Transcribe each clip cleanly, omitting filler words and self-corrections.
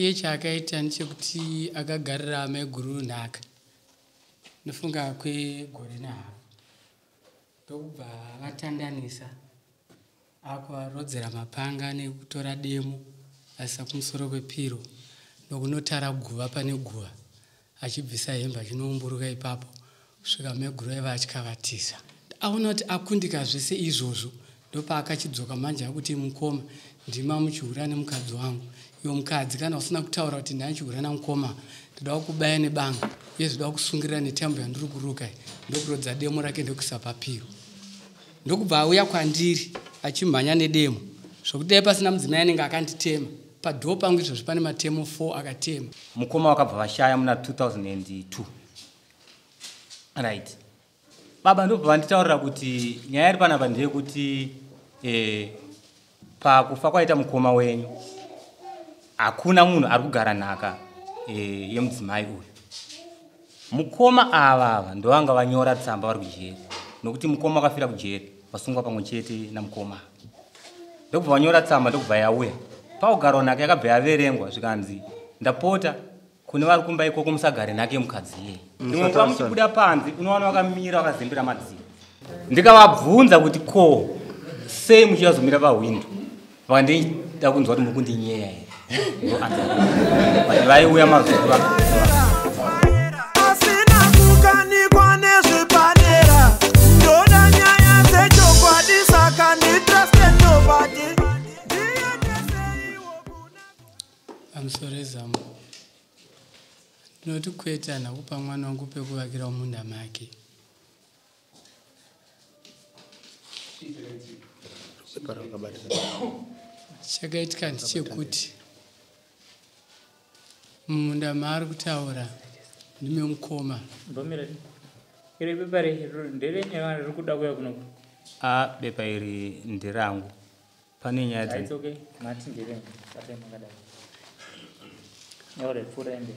Iye chaakaita ndechekuti akagarira amaiguru nhaka, ndofunga kwegore nehafu, ndokubva vatandanisa akuvarodzera mapanga nekutora demo aisa kumusoro kwepiro ndokunotara guva pane guva achibvisa hembe achinoumburuka ipapo kusvika maiguru aiva achikavatisa. Aona kuti akundika zvese izvozvo ndopaakachidzoka manje akuti mukoma ndima muchihura nemukadzi wangu. Iwe mukadzi kana usina kutaura kuti ndanichihura namukoma ndoda kukubaya nebanga uye zvoda kusungirira netambo yandiri kuruka iyi, ndokurodza demo rake ndokuisa papiro. Ndokubva auya kwandiri achimhanya nedemo zvokuti dai pasina mudzimai anenge akanditema padhoo pangu izvozvi pane matemo 4 akatema. Mukoma vakabva vashaya muna 2002. Right. Baba ndobva vanditaurira kuti nyaya iri panapa ndeyekuti pakufa kwaita mukoma wenyu hakuna munhu ari kugara nhaka yemudzimai uyu. Mukoma ava ndovanga vanyora tsamba vari kujeri, nokuti mukoma vakafira kujeri vasungwa pamwe chete namukoma. Ndokubva vanyora tsamba ndokubva yauya. Pakugarwa nhaka yakabva yaverengwa zvikanzi ndapota kune vari kumba ikoko musagare nhaka yemukadzi iyeye. Rimwe nguva muchibuda panze unowana vakamira vakazembera madziro. Ndikavabvunza kuti ko sei muchizomira pahwindo, vakandida kunzwa kuti muri kundinyeya here. But vaiuya mazuva. Asina kukanikwa nezvepadera, ndoda nyaya dzechokwadi saka nditrust nobody. Pamusoro ezamu ndinoti kwete handina kupa mwana wangu pekuvakira munda make. Chakaitika ndechekuti mumunda maari kutaura ndime mukoma. Mbomira iri bepa nderenyu riri kuda kuuya kunoku? Bepa iri nderangu. Pane nyaya dza It's okay. Mati nderenyu. Batai makadai. Nyore pfuura ende.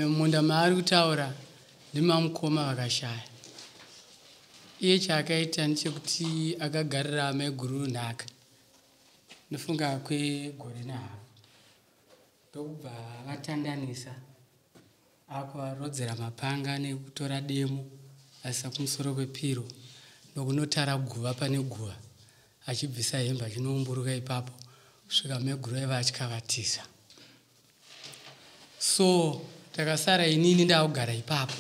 Munda maari kutaura ndimamukoma vakashaya. Iye chaakaita ndechekuti akagarira amaiguru nhaka, ndofunga kwegore nehafu, ndokubva vatandanisa akuvarodzera mapanga nekutora demo aisa kumusoro kwepiro ndokunotara guva pane guva achibvisa hembe achinoumburuka ipapo kusvika maiguru aiva achikavatisa. So takasara inini ndakugara ipapo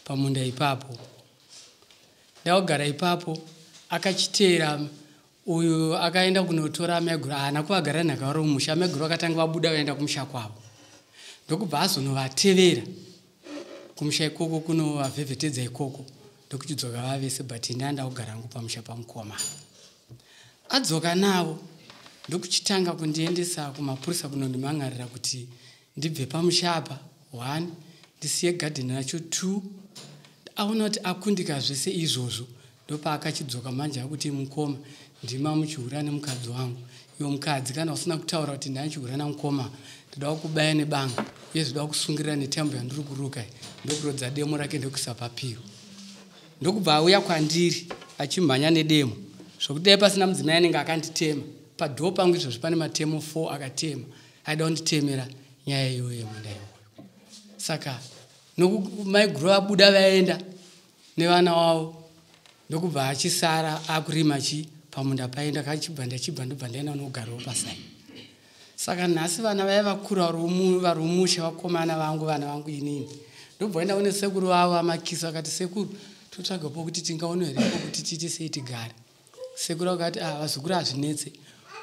pamunda ipapo, ndakugara ipapo. Akachiteera uyu akaenda kunotora amaiguru, haana kuvagara nhaka vari mumusha. Amaiguru vakatanga vabuda vaenda kumusha kwavo, ndokubva azonovatevera kumusha ikoko kunovavhevhetedza ikoko, ndokuchidzoka vavese. But ini andakugara hangu pamusha pamukoma. Adzoka navo ndokuchitanga kundiendesa kumapurisa kunondimhan'arira kuti ndibve pamusha apa 1 ndisiye gadheni racho 2. Aona kuti akundika zvese izvozvo ndopaakachidzoka manje akuti mukoma ndima muchihura nemukadzi wangu. Iwe mukadzi kana usina kutaura kuti ndanichihura namukoma ndoda kukubaya nebanga uye zvoda kusungirira netambo yandiri kuruka iyi, ndokurodza demo rake ndokuisa papiro. Ndokubva auya kwandiri achimhanya nedemo zvokuti dai pasina mudzimai anenge akanditema padhoo pangu izvozvi pane matemo 4 akatema aida kunditemera nyaya iyoyo yemunda iyoyo. Saka maiguru vabuda vaenda nevana wavo ndokubva achisara akurima chi pamunda paenda kachibva ndachibva ndobva ndaenda kunogarawo pasai. Saka nhasi vana vaya vakura vari mumusha vakomana vangu vana vangu inini ndobva vaenda kune sekuru vavo vamakisi vakati sekuru totsvaga pokuti tingaone here pokuti tiite sei tigare. Sekuru vakati vazukuru hazvinetse,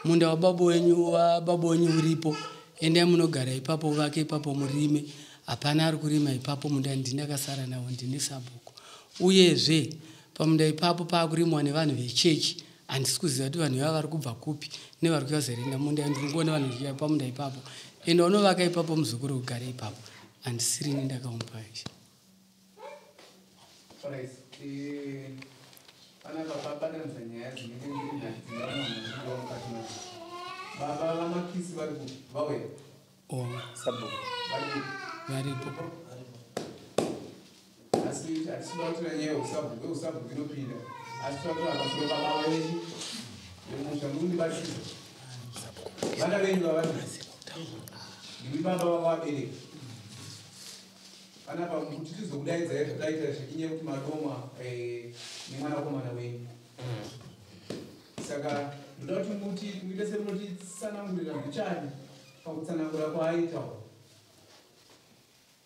munda wababa wenyu wababa wenyu uripo, endai munogara ipapo vake ipapo murime, hapana ari kurima ipapo munda ndini ndakasara nawo ndini sabhuku. Uyezve pamunda ipapo paakurimwa nevanhu vechechi, handisi kuziva kuti vanhu ivava vari kubva kupi nevari kuuya kuzorenda munda. Ndiri kungoona vanhu vachiuya pamunda ipapo, enda unovaka ipapo muzukuru ugare ipapo, handisirini ndakamupa izvi. Alright, panapa pabatanidza nyaya dzinenge mbiri nhatu dzingaona mukati madzo. Baba vaMakisi vari kupi? Vauya? Oh. Sabhuku. Vari kupi? Varipo. Asi hatisi kuda kutora nyaya yeusabhuku, yeusabhuku inopinda. Asi toda kutora pamusoro pababa vechi vemusha, muri kundibatsira. Vana venyu vavari. Muri baba vavabereki panapa kuti tizokudaidzai zvataita zvekinyaya kuti madoma nemwanakomana wenyu. Saka ndoda kuti muti muite semunotitsanangurira mbichani pakutsanangura kwaaitawo,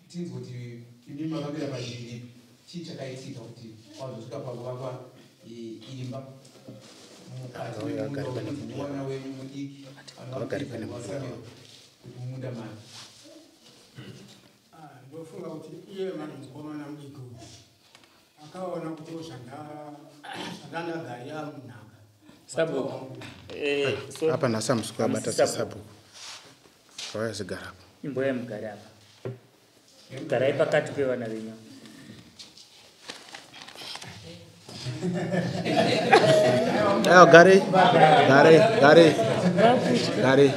tinzwe kuti imi makamira padivi ripi, chii chakaitika kuti kwazosvika pakuvakwa imba mukati memunda mwana wenyu mudiki anovasamuel kuti mumunda mani. Ndofunga kuti iye mani mukomana mudiki uyu akaona kuti zvandandagarira munhaka. Sabhuku. Apa nhasi hamusi kuvabata sesabhuku. Vayazigara apa. Imboyai mugare apa. Garai pakati pevana venyu. Aiwa, garei. Garei, garei. Garei.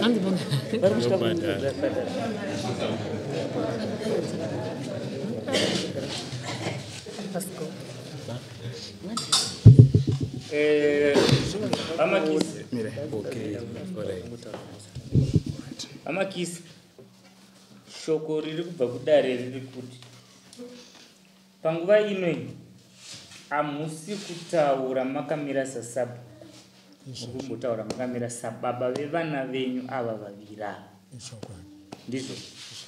Amakisi. Mire. Okay. Alright. Amakisi. Shoko riri kubva kudare riri kuti panguva ino iyi hamusi kutaura makamira sasabhuku, muri kumbotaura makamira sababa vevana venyu ava vaviri ava. Ndizvo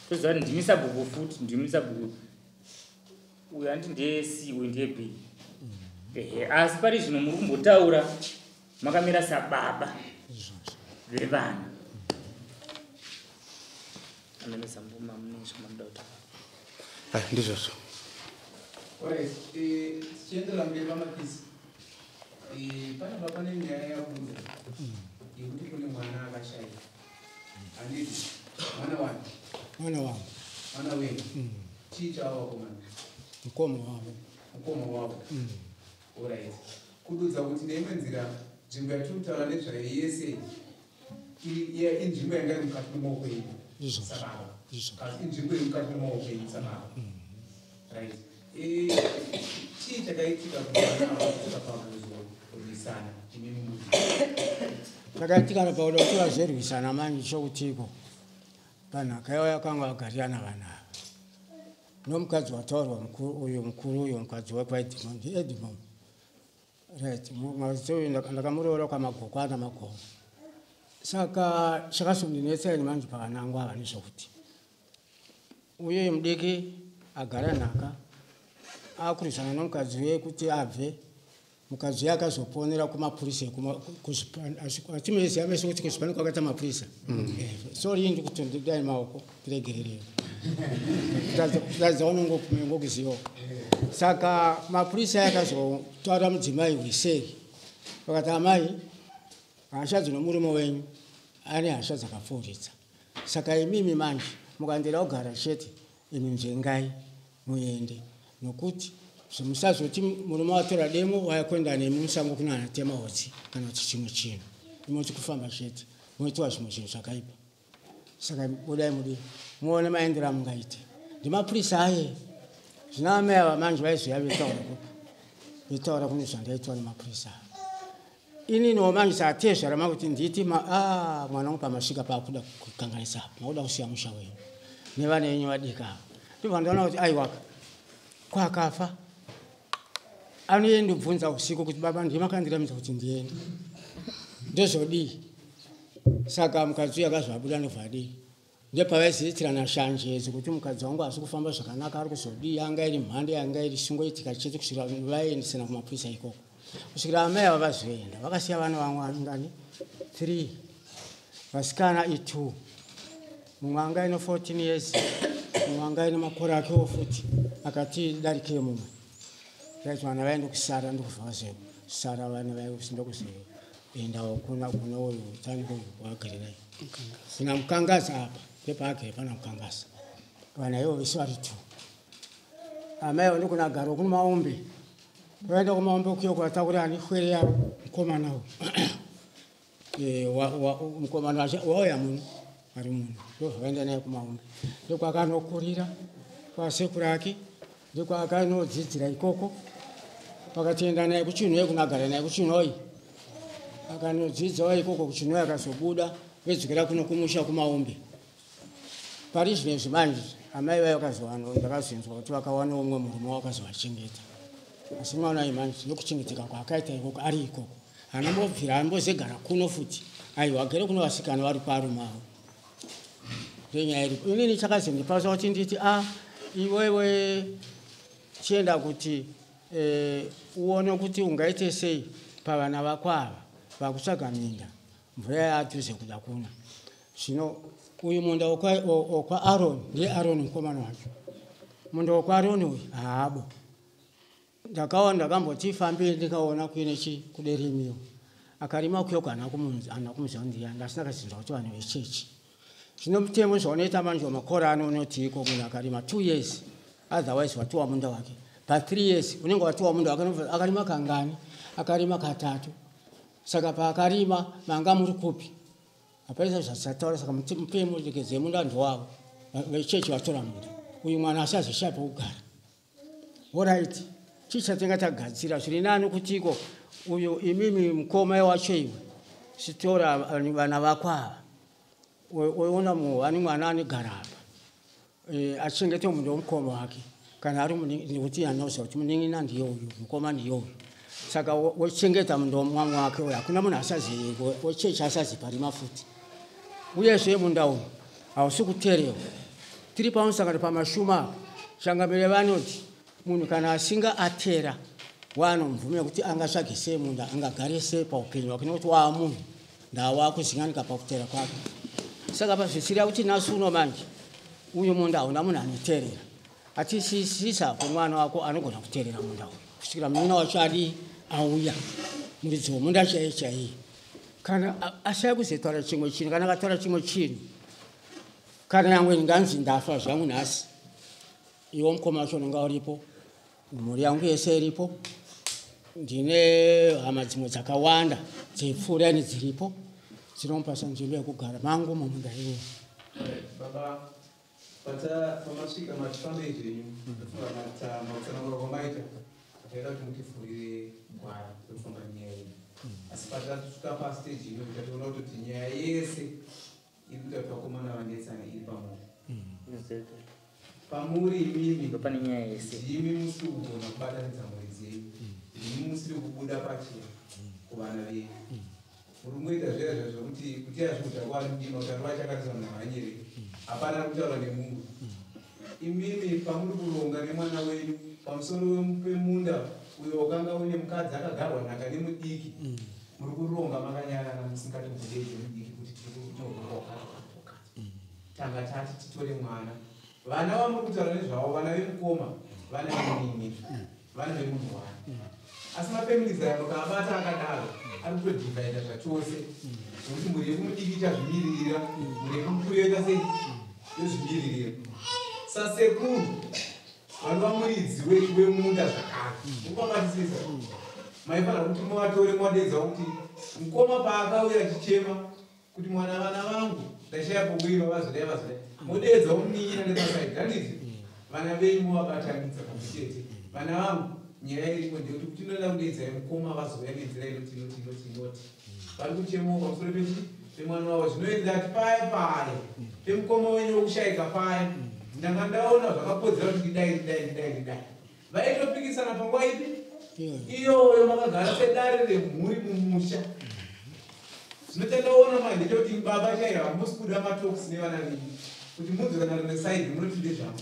toziva kuti ndimi sabhuku futi, ndimi sabhuku uyu handi ndiye C, uyu ndiye B. Ehe, asi pari zvino muri kumbotaura makamira sababa vevana. Amene zambuma mune zvamamuda kutaura. Ndizvozvo. Alright, tichiendera mberi pamakisi. Panapa pane nyaya yabuda yekuti kune mwana akashayika. Handiti mwana wani? Mwana wangu. Mwana wenyu. Chii chavo vakomana? Mukoma wavo. Mukoma wavo. Alright. Kududza kuti neimwe nzira nzvimbo yatiri kutaura nezvayo yese inzvimbo yanga iri mukati memaoko enyu. Sababa. Kasi inzvimbo iri mukati memaoko enyu sababa. Right. Chii chakaitika kuti vana ava vasvika pakuzorwisana imimi muri? Chakaitika pakuda kuti vazorwisana manje chokutiko panhaka yavo yakanga vagarirana vana ava nomukadzi wataurwa uyu mukuru uyu mukadzi wekwaEdmond ndiEdmond. Right, mukadzi uyu ndakamuroora kwamagoko ana magomo. Saka chakazondinetsa ini manje pavanangu ava nezvokuti uye mudiki agara nhaka akurwisana nomukadzi uye kuti abve. Mukadzi uye akazoponera kumapurisa atinoziva vese kuti kuzvipani kwakaita mapurisa. Sorry, ndikuti ndidai maoko ndiregererei. Kutaridza unongokuzivawo. Saka mapurisa akazotaura mudzimai weseri vakati amai, hasha dzinomurume wenyu ane hasha dzakapfuuridza. Saka imimi manje mukandira kugara chete imi nzvengai muende, nokuti musazoti murume watora demo wayakuenda nemi musango kuna anatema hotsi kana kuti chimwe chinhu, imoti kufamba chete moitiwa zvimwe zvinhu zvakaipa. Saka budai mudi muone maendero amungaite. Ndimapurisa aye zvino amai ava manje vaizoya vetaura kupi, vetaura kune zvandaitwa nemapurisa ava. Ininiwo manje satezvara makuti nditi mwana wangu pamasvika pakuda kukanganisa apa, makuda kusiya musha wenyu nevana venyu vadiki ava. Ndobva ndaona kuti aiwaka kwakafa anoendobvunza usiku kuti baba ndimi makandiramidza kuti ndiende ndozodii. Saka mukadzi uyu akazoabuda ndobva adii, ndepavaiziitirana shanje idzi kuti mukadzi wangu asi kufamba zvakanaka ari kuzodii, anga iri mhando yanga iri singoitika chete kusvikira vaendesana kumapurisa ikoko. Kusvikira amai ava vazoenda vakasiya vana vamwe ngani 3 vasikana i2, mumwe anga ine 14 years, mumwe anga ine makore akewo futi akati darikei mumwe. Right, vana vaende kusara ndokubva vazosara vana ndokuzoendawo kuna uyu tani uyu waagere naye kuna Mukangasa apa ndepaagere pana Mukangasa. Vana ivo vese vari 2. Amai avo ndokuna garo kune Maombe, vaenda kumaombe kuyo kuvatakura ani hwere yavo mukomana uyu. Mukomana wauya muno ari muno ndobva vaenda naye kumaombe, ndokwakanokurira kwasekuru ake, ndokwakanodzidzira ikoko. Vakatoenda naye kuChinhoyi, kunagara naye kuChinhoyi, akanodzidzawo ikoko kuChinhoyi, akazobuda vedzokera kuno kumusha kumaombe. Pari zvino izvi manje amai vayo vakazowana, ndakazinzwa kuti vakawana umwe murume wakazovachengeta. Asi mwana uyu manje nekuchengeteka kwaakaita ikoko ari ikoko haanombobvira ambozegara kuno futi. Aiwa, agere kuno vasikana vari parume avo. Ndenyaya iripo. Inini chakazondipasa kuti nditi a iwewe chienda kuti uone kuti ungaite sei pavana vako ava vakutsvaga minda, mvura yaadhuze kuda kuna. Zvino uyu munda wokwa Aroni, ndiye Aroni mukomana wacho. Munda wokwa Aroni uyu haabo. Ndakaona ndakamboti fambei ndikaona kuine chi kuderimiwa. Akarima kuyoko haana kumuziva ndiani, ndasina kazinzwa kuti vanhu vechechi. Zvino mutemo zvaunoita manje wamakore ano unoti iko munhu akarima 2 years, otherwise watiwa munda wake. Pa 3 years unenge watiwa munda wake, akarima kangani? Akarima katatu. Saka paakarima manga muri kupi? Hapana zvatisataura, saka mutemo regedzei munda ndowavo. Vechechi vatora munda. Uyu mwana asazishaya pekugara. Alright, chii chatinga tagadzira zviri nani kuti iko uyu imimi mukoma wacho iwe sitora vana vako ava oona ani mwana anogara apa achengete munhu womukoma wake kana ari nekuti anoziva kuti munin'ina ndiye uyu mukoma ndiye uyu saka wochengeta munhu womwana wake uyu hakuna munhu asazi wechechi asaziparima futi. Uyezve munda uyu hausi kuterewa. Tiri pamusangano pamashuma apa changamire vanoti munhu kana asinga atera wanomubvumira kuti angatsvage sei munda angagare sei paupenyu hwake nekuti waa munhu ndawa kuzinganika pakutera kwake. Saka pazvisira kuti nhasi uno manje uyu munda hauna munhu anoterera. Atisisisa kumwana wako anogona kuterera munda uyu kusvikira munin'ina wacho adi auya muridzi womunda chaiye chaiye. Kana ashaya kuzotaura chimwe chinhu, kana akataura chimwe chinhu, kana nyangwe ndinganzi ndafa zvangu nhasi, iwo mukoma wacho unonga uripo, mhuri yangu yese iripo, ndine hama dzimwe dzakawanda dzeipfuura ini dziripo, dzinomupasa nzvimbo yekugara mangu mumunda iwowo. Baba, pamasvika matifambei zvenyu, ndofunga makutsanangura kwamaita, taida kuti mutivhurire gwara rekufamba nenyaya iyi. Asi patasvika pastage ino tatoona kuti nyaya yese iri kuita kuti vakomana vanetsane iri pamuri. Pamuri imimi pane nyaya yese. Ndimi musiri kugona kubatanidza mhuri dzenyu. Ndimi musiri kubuda pachena kuvana venyu. Muri kungoita zviya zviya zvokuti kuti azvikuta kwari mudima kuti ari vachakatisa munhu havanyereri. Hapana kutaura nemumwe. Imimi pamuri kuronga nemwana wenyu pamusoro pemunda uyo wakanga une mukadzi akagarwa nhaka nemudiki. Muri kuronga makanyarara musingatobudeidze mudiki kuti tiri kuronga wakati wakati. Tanga tati titore mwana. Vana vamuri kutaura nezvavo vana vemukoma, vana vemunini, vana vemunhu wani. Asi mafamilies aya mukabata akadaro ari kutodivhaida zvachose. Zvekuti mhuri yekumudiki ichazvimiririra, mhuri yekumukuru yoita sei? Yozvimiririra. Sasekuru vanova muridzi wemunda zvakare. Mukubabatisisa. Maifanira kuti muvatore muvadeedza kuti mukoma paakauya achichema kuti mwana vana vangu ndashaya pokurima vazodai vazodai. Modeedzawo munin'ina nemasaidhi handiti? Vana venyu movabatanidza pamwe chete. Vana vangu nyaya iripo ndeyekuti kuti ndinoda kudeedzai mukoma vazouya nenzira inoti inoti inoti inoti. Vari kuchemawo pamusoro pechi pemwana wavo zvinoenda ati paya paya pemukoma wenyu wokushayika paya ndanga ndaona zvakakodzera kuti ndidai ndidai ndidai ndidai. Vaitopikisana panguva ipi iyoyo makagara sedare remhuri mumusha. Zvino chandaona manje ndechekuti baba chaivo hamusi kuda matox nevana venyu kuti munzwe kana rimwe saidhi munoti ndezvangu.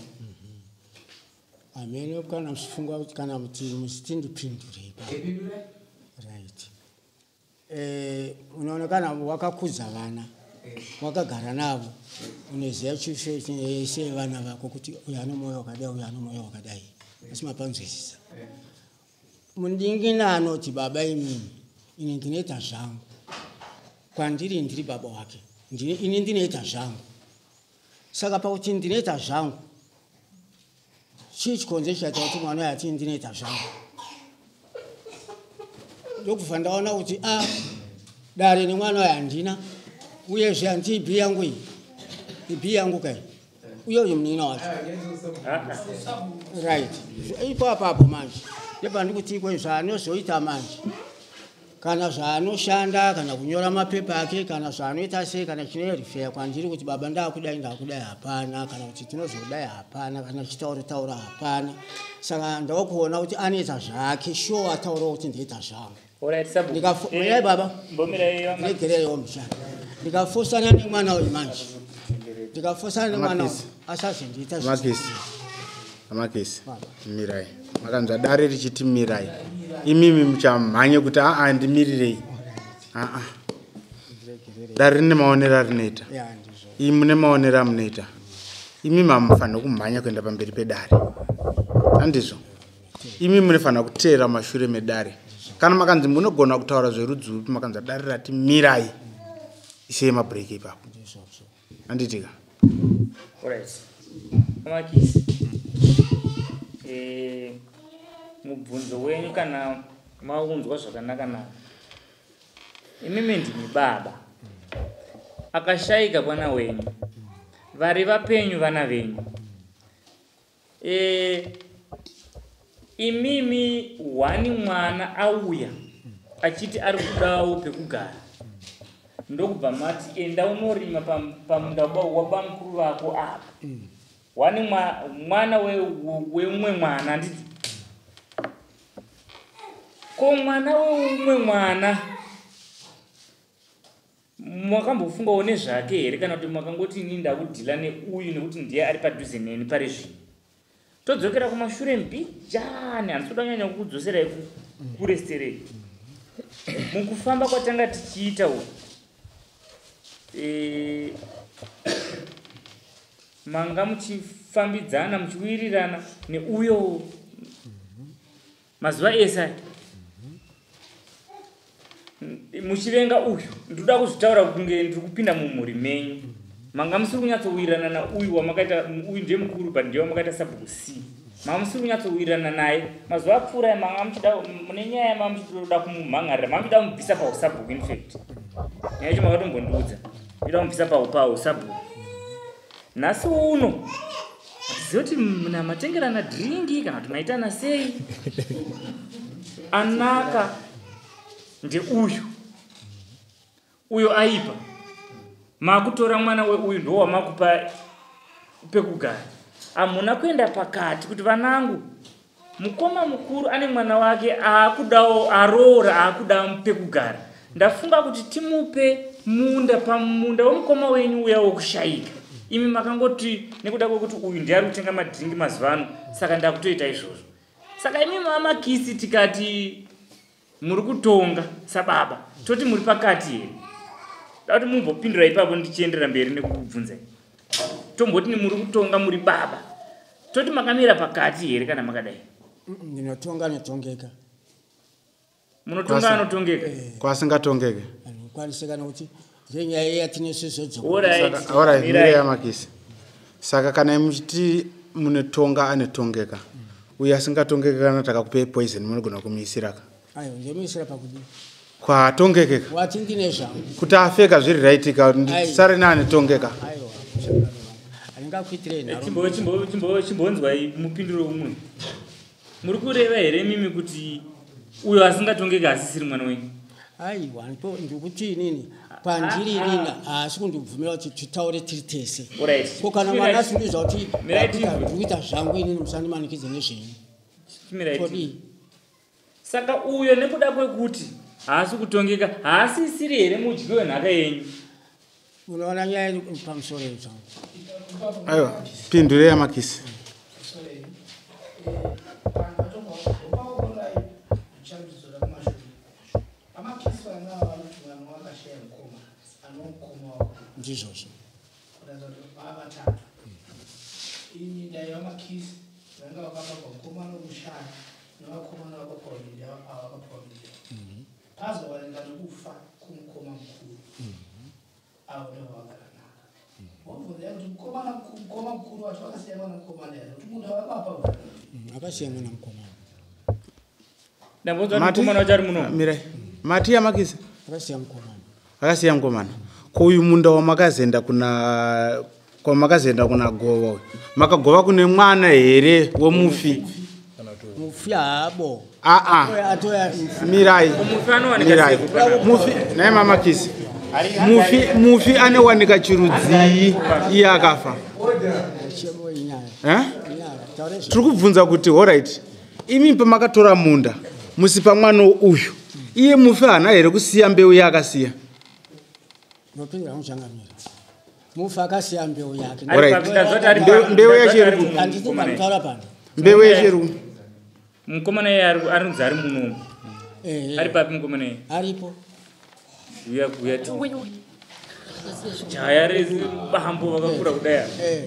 Hameno kana muchifunga kuti kana kuti muchiti ndipindure ipapo. Epindurai. Right. Unoona kana wakakudza vana, wakagara navo, unoziva chishe vana vako kuti uyu ane mwoyo wakadai, uyu ane mwoyo wakadai. Asi mapanzwisisa. Mundingina anoti baba imimi, ini ndinoita zvangu. Kwandiri ndiri baba wake. Ini ndinoita zvangu. Saka pakuti ndinoita zvangu, chii chikonzero chaita kuti mwana uyu ati ndinoita zvangu? Ndokubva ndaona kuti a dare nemwana uyu handina, uyezve handiti ibhi yangu iyi, ibhi yangu kai, uye uyu munin'ina wacho. Right, ipo apapo manje ndobva ndikuti iko zvaanozoita manje. Kana zvaanoshanda, kana kunyora mapepa ake, kana zvaanoita sei, kana chinorifeya kwandiri kuti baba ndakudai ndakudai hapana, kana kuti tinozodai hapana, kana chitauro taura hapana. Saka ndakuona kuti anoita zvake, sure ataurawo kuti ndoita zvangu. Mirai baba, regereiwo mushana. Ndikafosana nemwana uyu manje, ndikafosana nemwana uyu asazondiita Makisi, Makisi, mirai. Makanzwa dare richiti mirai, imimi muchamhanye kuti aa ndimirirei. Aa, dare rine maonero arinoita, imi mune maonero amunoita. Imimi hamufanira kumhanya kuenda pamberi pedare, handizvo? Imi munofanira kuteera mashure medare. Kana makanzi munogona kutaura zverudzi upi, makanzwa dare rati mirai, isei mabhureki ipapo, handitika? Alright. Makisi, mubvunzo wenyu kana maunzwa zvakanaka naka, imimi ndimi baba akashayika kwana wenyu, vari vapenyu vana venyu. Imimi hwani mwana auya achiti ari kudawo pekugara, ndokubva mati enda unorima pamunda wabamukuru vako apa. Hwani mwana weumwe mwana, handiti? Ko mwana weumwe mwana makambofungawo nezvake here, kana kuti makangoti ini ndakudhila neuyu nekuti ndiye ari padhuze neni pari zvino? Todzokera kumashure mbijani, handisi kuda kunyanya kukudzoserai kuresterei. Mukufamba kwatanga tichiita uku, manga muchifambidzana muchiwirirana neuyo mazuva ese aya, muchivenga uyu. Ndinoda kuzvitaura kunge ndiri kupinda mumhuri menyu. Manga musiri kunyatsowirirana nauyu wamakaita, uyu ndiye mukuru but ndiye wamakaita sabhuku C. Manga musiri kunyatsowirirana naye mazuva apfuura aya, manga muchida mune nyaya manga muchida kumumhangarira, manga muchida kumubvisa pausabhuku. In fact nyaya yacho makatombondiudza, muchida kumubvisa pausabhuku. Nhasi uno hatizivi kuti muna matengerana dhiringi kana kuti maitana sei. Anaka ndeuyu, uyo aipa makutora mwana weuyu ndo wamakupa pekugara. Hamuna kuenda pakati kuti vanangu, mukoma mukuru ane mwana wake aakudawo aroora, aakuda pekugara, ndafunga kuti timupe munda pamunda wemukoma wenyu uya wokushayika. Imi makangoti nekuda kwekuti uyu ndiye ari kutenga madhiringi mazuva ano, saka ndakutoita izvozvo. Saka imi mamakisi tikati muri kutonga sababa, toti muri pakati here? Da kuti mumbopindura ipapo ndichiendera mberi nekukubvunzai. Tomboti muri kutonga muri baba, toti makamira pakati here kana makadai? Ndinotonga notongeka. Munotonga anotongeka? Kwasingatongeke Anokwanisa kana kuti ngenyaya yatinesuzodzo. Alright, mirai yamakisi. Saka kana muchiti munotonga anotongeka, uye asingatongeke, kana takakupei poison munogona kumuisiraka? Aiwa, ndomuisira pakudii? Kwatongekeka. Wati ndine zvangu. Kuti afeka zviri right ka, ndisare neanotongeka. Aiwa, handingakuitirei nharo. Chimbonzwai mupinduro umwe. Muri kureva here mimi kuti uyo asingatongeki asisiri mwana wenyu? Aiwa, ndikuti inini pandiri inini haasi kundibvumira kuti titaure tiri tese. Alright. Ko kana mwana asindiudza kuti Mirai tibve. ndikuita zvangu inini, musandimanikidze nezvenyu. Chimirai tibve. Todii? Saka uyo nekuda kwekuti haasi kutongeka haasisiri here mudyi wenhaka yenyu? Unoona nyaya iri pamusoro iyi zvangu. Aiwa, pindurei yamakisi. Ndizvozvo. Iminda yevamakisi vanga vakapagwa mukomana wokushaya nevakomana vakapiwa minda, ava vakapiwa minda. Pazowanika nekufa kumukoma mukuru, avo ndivo vagara nhaka. Wobvunza kuti mukomana mukoma mukuru wacho vakasiya mwana mukomana here, kuti munhu avakapa? Akasiya mwana mukomana. Ndambonzwa kuti mukomana wacho ari muno. Mirai, mati yamakisi? Akasiya mukomana. Akasiya mukomana. Ko uyu munda wamakazenda kuna kwamakazoenda kuna gova uyu, makagova kune mwana here wemufi? Mufi haabo. Aa, Atoya mirai. Mufi anowanika Mirai. sei kupanapa? Mufi naye mamakisi. Mufi anewanika chirudzii iye akafa. chemo inyaya. Eh? Inyaya. Taure Tiri kubvunza kuti alright. Imi pamakatora munda musipa mwana uyu. Iye mufi haana here kusiya mbeu yaakasiya? Ndopindura muchangamira. Mufi akasiya mbeu yake. Ari Alright. papi? Ndazoti ari papi? Mbeu Ndazoti yacho ari iri ku- muno, Handiti mukomana iye. pamutaura pano. Mbeu yacho iri ku- Mukomana iye ari kunzi ari munomu. Eh, Ari papi mukomana iye? Aripo. Uya uya ti. Jaya rezibambo vakakura kudai ava. Eh.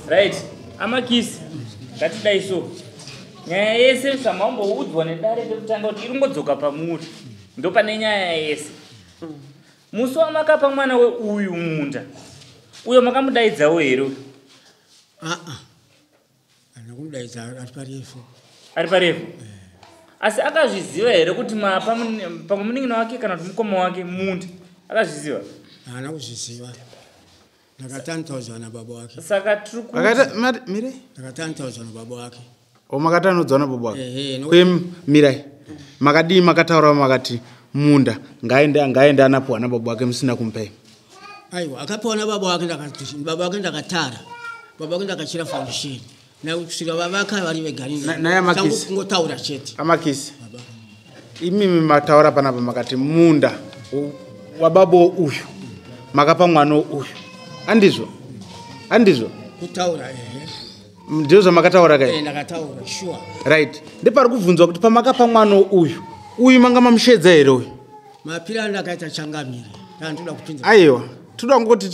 Right, amakisi ngatidai so. Nyaya yese zvamamboudzwa nedare rekutanga kuti iri kungodzoka pamuri, ndopane nyaya yese. Musi wamakapa mwana weuyu munda uyo makamudaidzawo here uyu? Ah ah. Ana kumudaidza ari parefu. Ari parefu, asi akazviziva here kuti mapa pamwe munin'ina wake kana kuti mukoma wake munda? Akazviziva? Haana kuzviziva. Ndakatantaudzwa nababa wake. Saka tiri kuti Makaita mati mirai. Ndakatantaudzwa nababa wake. O makatanodzwa nababa wake. Ehe, no- Kwe mirai. Makadii makataura makati munda ngaende anapuwa nababa wake musina kumupa imi. Aiwa, akapiwa nababa wake ndakati baba wake ndakatara. Baba wake ndakachira foundation. Na kusvika vavaka vari vegani. Naye amakisi. Kungotaura chete. Amakisi. Imimi mataura panapa makati munda wababa uyu makapa mwana uyu. Andizvo? Andizvo? Kutaura ehe. Ndizvo zvamakataura kai? Eh, ndakataura sure. Right. Ndepari kubvunzwa kuti pamakapa mwana uyu, uyu manga mamushedza here uyu? Mapira andakaita changamire. Ndandoda kupinza. Aiwa, toda kungoti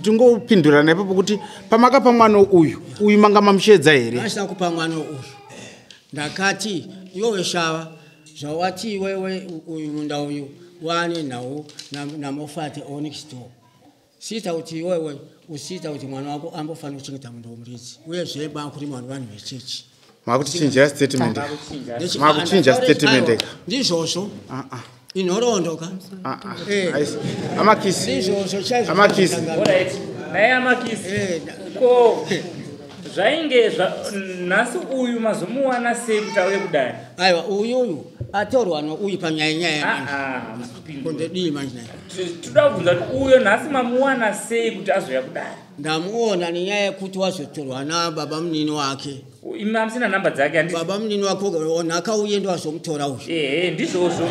tingopindurana ipapo kuti pamakapa mwana uyu, uyu manga mamushedza here? Asina kupa mwana uyu. Ndakati iwewe shava zvawati iwewe uyu munda uyu wane nawo namofati next door. Siita kuti iwewe usiita kuti mwana wako ambofanira kuchengeta munda womuridzi uyezve bakurima vanhu vechechi. Makutichinjira statement. Makuchinja statement Aiwa, eka. ndizvozvo. Inhoroondo ka. Eh. Amakisi. Ndizvozvo chaizvo. Amakisi. Alright, naye amakisi ko zvainge nhasi uyu mazomuwana sei kuti auye kudare? Aiwa, uyuyu atorwa nouyu panyaya nyaya manje. Ah, musipindura. Kondodii manje naye? Toda kubvunza kuti uyo nhasi mamuwana sei kuti azouya kudare? Ndamuona nenyaya yekuti wazotorwa nababa munini wake. Imi hamusina nhamba dzake handiti? Baba munini wake nhaka uye ndowazomutora uyu. Ehe, ndizvozvo.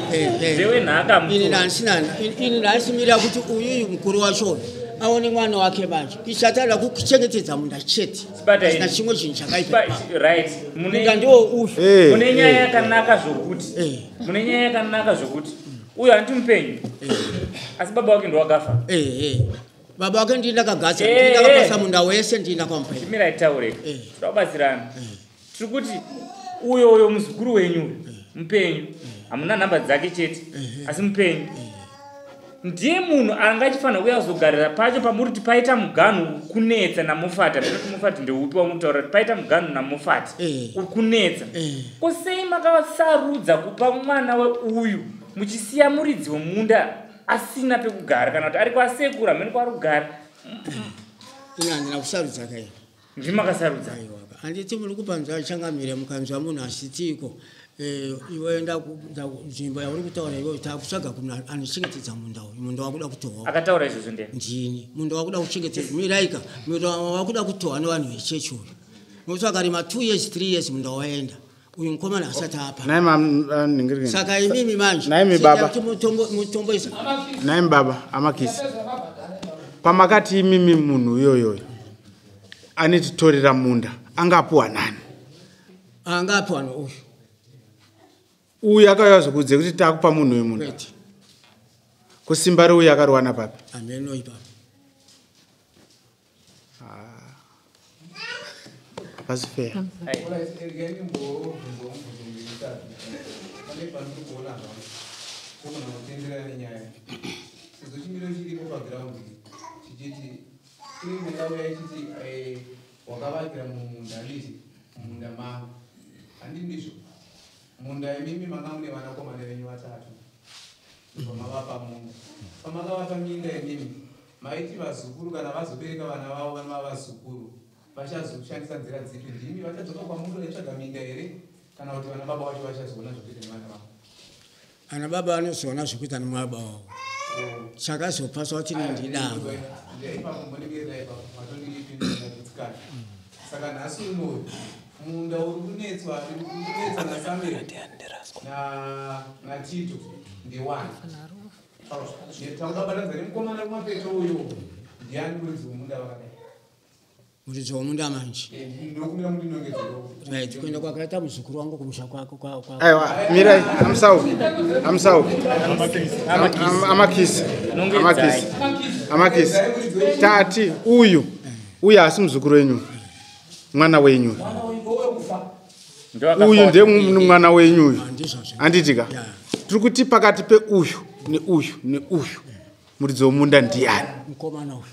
Ndewenhaka Ini mutora. ndanisina ini ndaisimira kuti uyuyu mukuru wacho uyu aone mwana wake manje. Ichatada kuchengetedza munda chete. Chibata Asina ini. chimwe chinhu chakaipa. Right. Munda ndiwo uyu. Mune nyaya yakanaka zvokuti. Mune nyaya yakanaka zvokuti. Uyu handiti mupenyu. Asi baba wake ndowakafa. Baba wake ndini ndakagadza, Eh, ndini ndakapasa eh. munda wese ndini ndakamupa. Chimirai taure. Toda kubatsirana. Tiri kuti uyo uyo muzukuru wenyu uyu, mupenyu. Hamuna nhamba dzake chete. Asi mupenyu. Ndiye munhu anga achifanira kuuya kuzogarira pacho pamuri kuti paita muganhu kunetsa namufati. Hamuna mufati ndeupi wamutaura kuti paita muganhu namufati. Uri kunetsa. Ko sei makasarudza kupa mwana weuyu muchisiya muridzi wemunda asina pekugara kana kuti ari kwasekuru hamene kwaari kugara? Ini handina kusarudza kai. Ndimi makasarudza. Handiti muri kupanzwa changamire mukanzwa munhu asitiko. Iwe nzvimbo yauri kutaura iwewe takutsvaga munhu anochengetedza munda uyu. Munda wakuda kutohwa. Akataura izvozvo ndiani? Ndini. Munda wakuda kuchengetedza. Miraika. Munda wakuda kutohwa nevanhu vechechi uyu. Nokuti akarima 2 years 3 years munda waenda. Uyu mukomana asati apa. Naye mam Saka imimi manje. Naimi baba. Mutomboisa. Naimi baba amakisi. Pamakati imimi munhu uyoyoyo anetitorera munda angapuwa nani? Angapuwa nouyu. Uyu akauya zokudze kuti takupa munhu uyu munda. Kwete. Kusimba reuyu akariwana papi? Hameno ipapo. Hapasi fair. Alright, regai ndimbobvunzawo mubvunzo mitatu. Pane pandiri kuona zvangu. Kugona kutenderera nenyaya. Sezvo chimiro chiripo pagiraundi chichiti kune mungauya ichiti wakavakira mumunda handiti mumunda mangu. Handi ndizvo. Munda imimi manga mune vanakomana venyu vatatu. Ndobva mavapa munda. Pamakavapa minda imimi, maiti vazukuru kana vazobereka vana vavo vanova vazukuru vachazoshandisa nzira dzipi? Ndimi vachadzoka kwamuri vachitsvaga minda here kana kuti vana baba vacho vachazoona zvekuita nevana vavo? Ana baba vanozoona zvekuita nemwana wavo. Chakazopaswa kuti nendidavo. Ipapo mbondimirira ipapo matondipindura. Saka nhasi unoyu munda uri kunetswa uri kunetswa naSamuel naTito ndewani? Takubatanidza nemukomana kumapeto uyo ndiani muridzi wemunda vakadai? Muridzi womunda manje. Ndokumira mundinongedzero. Right, kuenda kwakaita muzukuru wangu kumusha kwako Aiwa, mirai, amusauki, amusauki. Amakisi, amakisi, amakisi. Tati uyu, uyu haasi muzukuru wenyu, mwana wenyu. Uyu ndiye mwana wenyu uyu. Handiti ka? Tiri kuti pakati peuyu neuyu neuyu muridzi womunda ndiani? Mukomana uyu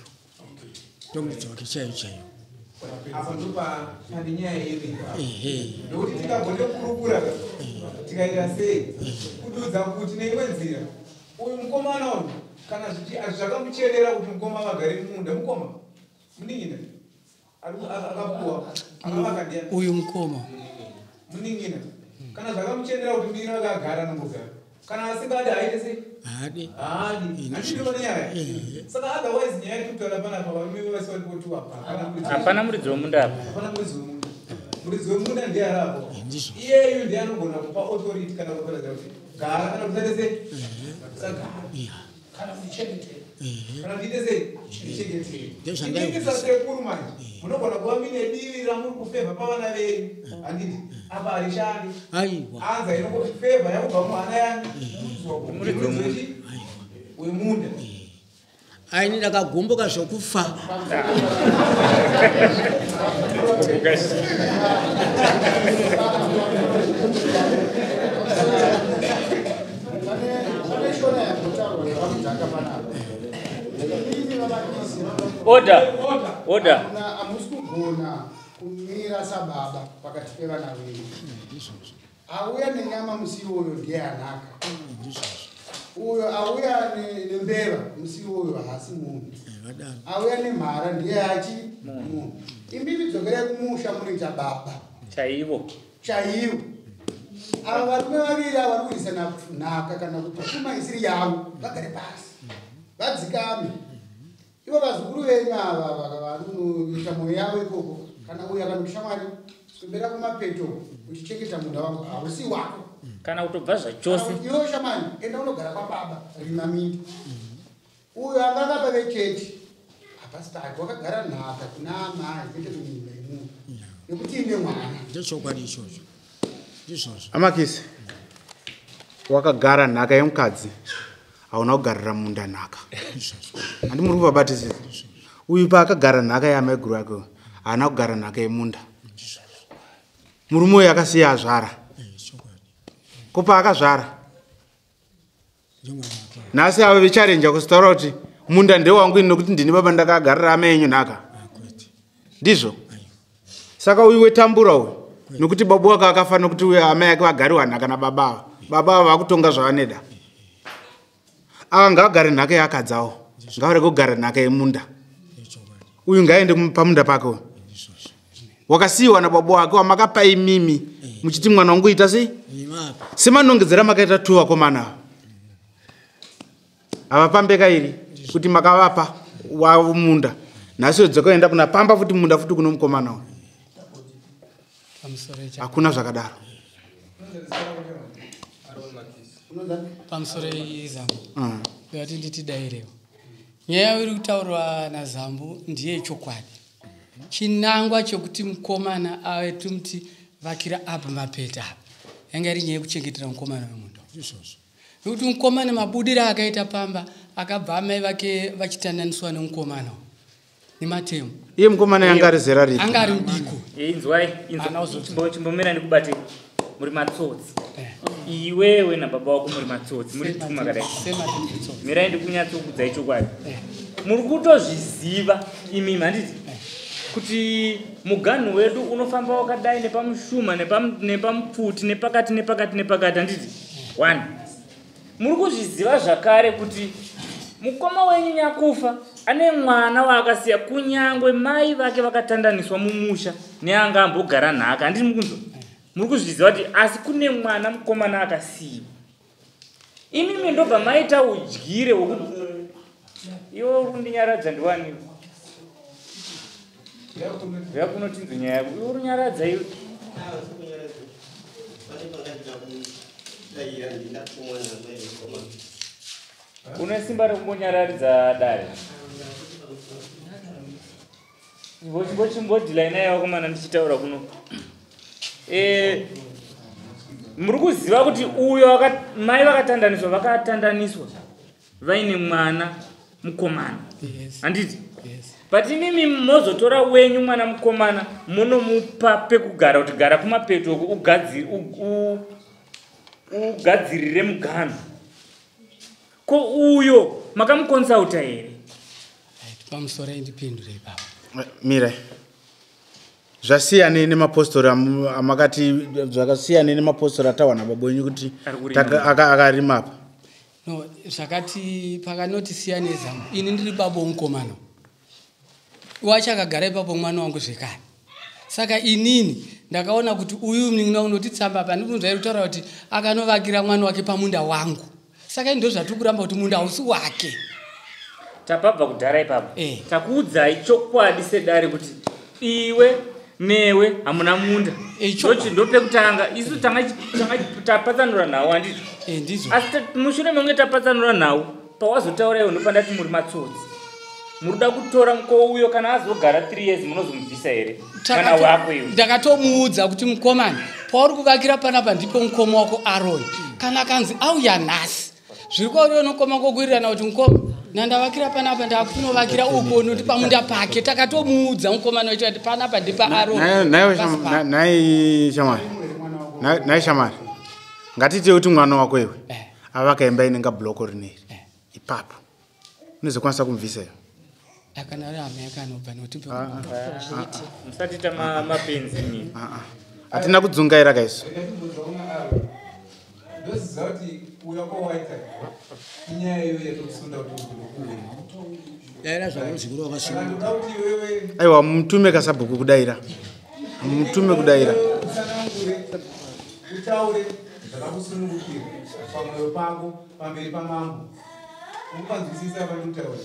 ndomuridzi wake chaiyo chaiyo. Apa ndopa pane nyaya yedu ipapo. Ndokuti tikagone kukurukura tikaita sei kududza kuti neimwe nzira uyu mukomana uyu kana zvakamucherera kuti mukoma vagare mumunda, mukoma munin'ina akapuwa akavaka ndiani? Uyu mukoma. Munin'ina kana zvakamuchenera kuti munin'ina wake agara anongogara, kana asingadi aite sei? Haadi. Haadi. Handiti nyaya? Saka otherwise nyaya yatiri kutaura panapa, varume vese vari kotiwa apa hapana muridzi womunda apa. Hapana muridzi wemunda. Muridzi wemunda ndiye arapo iyeyu, ndiye anogona kupa authority kana kutoratidza kuti gara kana kuti saite sei, usagara. Kana kuchengetera. Kana ndiite sei, ndichengetere. Ndozvandai Inini sasekuru manje munogona kuva mine divi ramuri kufevha pavana venyu, handiti? Apa harishandi. Aiwa. Anza inongoti fevha yakubva muhana yani Muridzi wemunda. muridzi wemunda. Aini ndakagumbuka zvokufa. Pane shona yambotaurwa nevamudzaka panapa. Imi vamakisi, Order, order. hamusi kugona kumira sababa pakati pevana venyu. Auya nenyama musi iwoyo ndiye anaka, uyo auya nembeva musi iwoyo haasi munhu, Vadaro. auya nemhara ndiye achi munhu. Imimi dzokerai kumusha munoita baba chaivo. Chaivo. Ava varume vaviri ava vari kuisana nhaka kana kuti pfuma isiri yavo, vagare pasi vadzikame. Ivo vazukuru venyu ava vanoita mwoyo yavo ikoko, kana uyu akati, "Shamwari, swembera kumapeto uchichengeta munda wangu, hausi wako," kana kutobva zvachose. Kana kuti, "Iwe shamwari, enda unogara kwababa, rima minda." Uyo anga akapa vechechi hapasi pake, wakagara nhaka kuna amai kwete kunyika yemunhu nekuti ine mwana. Ndechokwadi ichocho, ndizvozvo. Amakisi, wakagara nhaka yemukadzi, hauna kugarira munda nhaka. Handi muri kuvabatisisa? Uyu paakagara nhaka yamaiguru ake, haana kugara nhaka yemunda. Murume uyu akasiya azvara. Chokwadi. Ko paakazvara Ndemwana wake. Nhasi ava vecharenja kuzitaura kuti munda ndewangu ini nokuti ndini baba ndakagarira ama yenyu nhaka. Kwete. Ndizvo. Saka uyu wetambura uyu nokuti baba wake akafa, nokuti uyu amai ake vagariwa nhaka nababa ava, baba ava vakutonga zvavaneda. Ava ngavagare nhaka yeakadzawo, ngavarege kugara nhaka yemunda. Ndechokwadi. Uyu ngaende pamunda pake uyu wakasiyiwa nababa wake wamakapa imimi muchiti mwana wangu ita sei. Imapa. Semanongedzera makaita tu vakomana ava havapambeka iri kuti makavapa wavo munda, nhasi wodzoka kuna pamba futi munda futi kuno mukomana uyu. Pamusoro Hakuna zvakadaro. Pamusoro izambu. Ndati nditidairewo nyaya iri kutaurwa naZambu ndiye chokwadi. Chinangwa chokuti mukomana ave timuti vakira apa mapeta apa yanga iri nyaya yekuchengetera mukomana wemunda. Ndizvozvo. Nekuti mukomana mabudiro akaita pamba akabva amai vake vachitandaniswa nemukomana uyu nematemo. Iye mukomana yanga ari zera ripi? Anga ari mudiko. Inzwai. Ana uzoti. Chimbomira ndikubate. Muri matsotsi iwewe nababa wako, muri matsotsi, muri tuma kadai. Sematsotsi. Mirai ndikunyatsokudzai chokwadi. Muri kutozviziva imimi, handiti, kuti muganhu wedu unofamba wakadai nepamushuma, nepamupfuti, nepakati nepakati nepakati, handiti? One. Muri kuzviziva zvakare kuti mukoma wenyu nyakufa ane mwana waakasiya, kunyangwe mai vake vakatandaniswa mumusha neanga ambogara nhaka. Handiti mukunzwa? Muri kuzviziva kuti asi kune mwana mukomana akasiyiwa. Imimi ndobva maita udyire hwekuti iwe uri kundinyaradza ndiwaniwe. Uya kuno tinzwe nyaya yako. Iwe uri kunyaradza iwe. Une simba rekungonyararidza dare. Chimbodhilaina yavakomana ndichitaura kuno. Muri kuziva kuti uyo mai vakatandaniswa, vakatandaniswa vaine mwana mukomana. Handiti? Yes. But imimi mozotora wenyu mwana mukomana munomupa pekugara kuti gara kumapeto uko ugadzirire muganhu. Ko uyo makamukonsulta here? Pamusoro ndipindure ipapo. Mire. Zvasiyane nemapostori amakati, zvakasiyane nemapostori atawana baba wenyu kuti Ari kurima. Akarima apa. No, zvakati pakanoti siyane zamu. Ini ndiri baba womukomana. Wacho akagara ipapo mwana wangu zvekare. Saka inini ndakaona kuti uyu munin'ina unoti tsamba apa ndikunzwa iri kutaura kuti akanovakira mwana wake pamunda wangu. Saka ini ndozvatiri kuramba kuti munda hausi wake. Tapabva kudhara ipapo. Takuudzai chokwadi sedare kuti iwe newe hamuna munda. Ndopekutanga isu tanga tapatsanura nhau, handizvo? Ndizvo. Asi mushure mekunge tapatsanura nhau, pawazotaura iwe ndopandati muri matsotsi. Muruda kutora mukowo uyo kana azogara 3 years munozomubvisa here? Mwana wako iwe. Ndakatomuudza kuti mukomana, pauri kuvakira panapa ndipo mukoma wako Aaron. Kana akanzi auya nhasi, zviri kwauri unokoma kokuwirirana kuti mukoma, nandavakira panapa ndakunovakira uko noti pamunda pake. Takatomuudza mukomana wacho kuti panapa ndipa Aaron. Nai shamwari. Nai shamwari. Ngatite kuti mwana wako iwe. Avaka imba inenge bloko rineri. Ipapo. Unozokwanisa kumubvisa iwe. Akana ari hama yake anobva nokuti Musatiita mapenzi mimi. Hatina kudzungaira kaisu. Ndoziva kuti uya kwawaita inyaya iyoyo yatokusunda kuti uwe. Daira zvaunozikuru wakasunga. Saka ndoda kuti iwewe Aiwa, mutume kasabhuku kudaira. Mutume kudaira. Utsanangure, utaure zvakakusunungukira pamwoyo pako pamberi pamambo. Unopanzwisisa pandikutaura.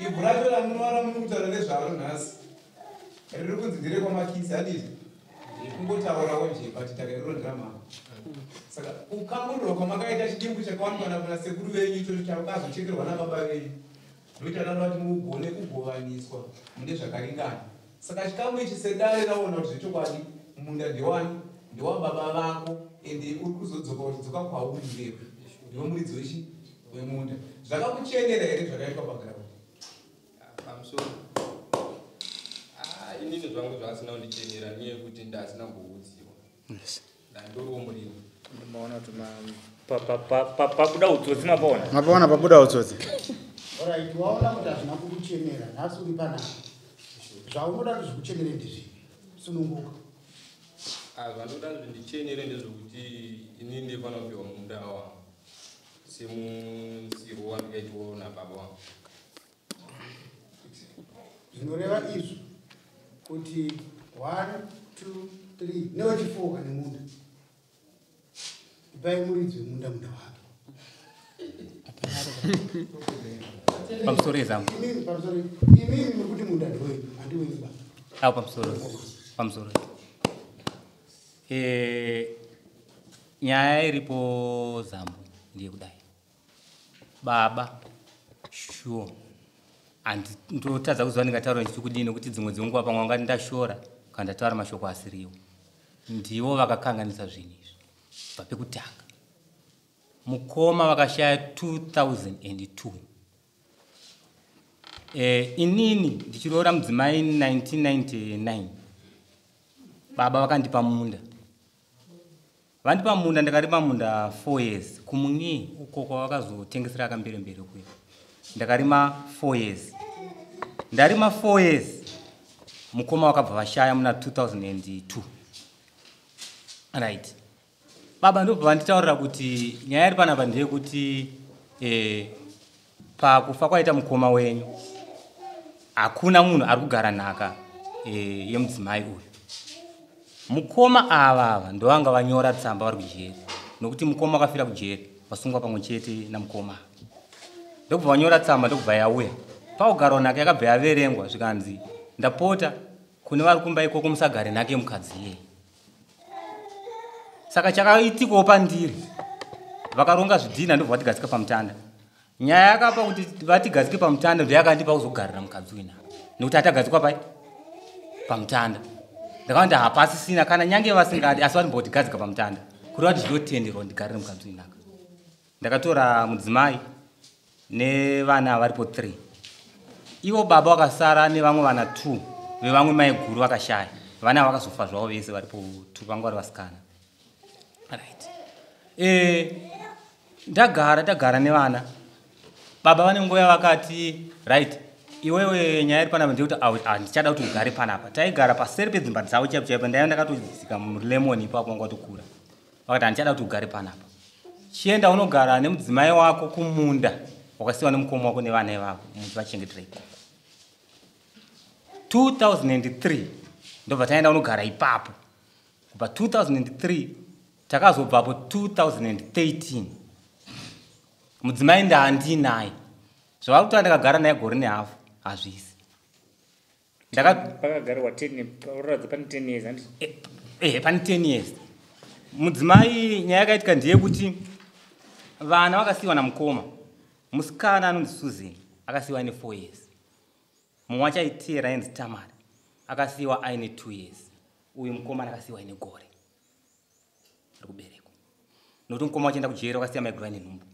Ivhu racho ramunowana muri kutaura nezvaro nhasi riri kunzi nderekwamakisi, handiti? Kungotaurawo nje, but takairondera mambo. Saka kukamurwa kwamakaita chidimbu chakawanikwa kuna sekuru venyu ichocho chakazochekerwa nababa venyu ndochanoda kuti mugone kugovaniswa mune zvakaringana. Saka chikamu ichi sedare raona kuti zvechokwadi munda ndewani, ndewababa vako, ende uri kuzodzoka uchidzoka kwauri iwewe, ndiwe muridzi wemunda. Zvakakuchenera here zvakaitwa paground? Pamusoro. Inini zvangu zvasina kundichenera nenyaya yekuti ndasina kuudziwa. Ndandoriwo murimi. Maona kuti pabuda utsotsi mapaona? Mapaona pabuda utsotsi. Alright, waona kuti hazvina kukuchenera, nhasi uri panapa. Zvaunoda kuti zvikuchenere ndezvipi? Sununguka. Zvandoda kuti ndichenere ndezvekuti inini ndinofanira kupiwa munda wangu semusiro wandikaitwa nababa wangu. Zvinoreva izvo kuti 1, 2, 3 newechifoka nemunda. Ipai muridzi wemunda munda wake. Pamusoro ezangu. Imimi pamusoro, imimi muri kuti munda ndewenyu, handiwenyu ba. Apo pamusoro. Pamusoro. Nyaya iripo Zambo ndiye kudai. Baba sure. Ndotadza kuziva ndingataura ndichiti kudini nekuti dzimwe dzenguva pamwe wangati ndashora kana ndataura mashoko asiriwo. Ndivo vakakanganisa zvinhu izvi kubva pekutanga. Mukoma vakashaya 2002. Inini ndichiroora mudzimai 1999. Baba vakandipa munda. Vandipa munda, ndakarima munda 4 years. Kumungi uko kwavakazotengesera akamberembere kuya. Ndakarima 4 years. Ndarima 4 years. Mukoma wakabva vashaya muna 2002. Right. Baba ndobva vanditaurira kuti nyaya iri panapa ndeyekuti pakufa kwaita mukoma wenyu hakuna munhu ari kugara nhaka yemudzimai uyu. Mukoma ava ndovanga vanyora tsamba vari kujeri, nokuti mukoma wakafira kujeri vasungwa pamwe chete namukoma. Ndokubva vanyora tsamba, ndokubva yauya pakugarwa nhaka, yakabva yaverengwa zvikanzi, ndapota kune vari kumba ikoko musagare nhaka yemukadzi iyeye. Saka chakaitikawo pandiri, vakaronga zvidhina ndobva vatigadzika pamutanda. Nyaya yakapa kuti vatigadzike pamutanda ndoyakandipa kuzogarira mukadzi uyu nhaka, nekuti atagadzikwa pai pamutanda ndakaona kuti hapasisina kana nyange vasingadi, asi vatimbotigadzika pamutanda kureva kuti zvinotenderwa ndigarire mukadzi uyu nhaka. Ndakatora mudzimai nevana varipo 3, ivo baba vakasara nevamwe vana 2 vevamwe mai guru vakashaya. Vana vakazofa zvavo vese varipo 2, vanga vari vasikana. Right, ndagara nevana. Baba vane nguva yavakati, right, iwewe nyaya iri panapa ndeyekuti handichada kuti ugare panapa. Taigara paseri pedzimba dzavo chaipo chaipo, ndaiva ndakatodzika mulemon ipapo, vanga watokura. Vakati, handichada kuti ugare panapa, chienda unogara nemudzimai wako kumunda wakasiyiwa nemukoma wako nevana ivavo, muchivachengetera ikoko. 2003 ndobva taenda unogara ipapo. Kubva 2003 takazobvapo 2013. Mudzimai ndaandinaye, zvavari kutaura ndakagara naye gore nehafu, hazvisi. Pakagarwa 10, unoratidza pane 10 years, handiti? Pane 10 years. Mudzimai, nyaya yakaitika ndeyekuti vana vakasiyiwa namukoma. Musikana anonzi Susan akasiyiwa aine 4 years, mumwe wacho aiteera ainzi Tamari akasiyiwa aine 2 years, uyu mukomana akasiyiwa aine gore rekuberekwa, nokuti mukoma wachienda kujeri wakasiya maiguru aine nhumbu.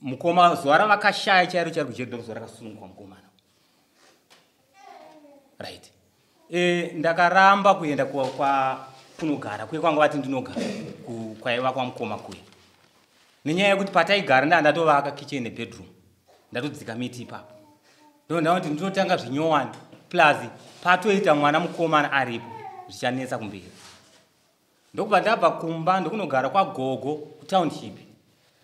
Mukoma zuva ravakashaya chairo chairo kujeri ndo zuva rakasunungwa mukomana. Right, ndakaramba kuenda kunogara kuye kwanga vati ndinogara kwaiva kwamukoma kuya, nenyaya yekuti pataigara ndaa ndatovaka kitchen nebedroom, ndatodzika miti ipapo. Ndondaona kuti ndinotanga zvinyowani, plus patoita mwana mukomana aripo, zvichanetsa kumberi. Ndokubva ndabva kumba ndokunogara kwagogo kutownship,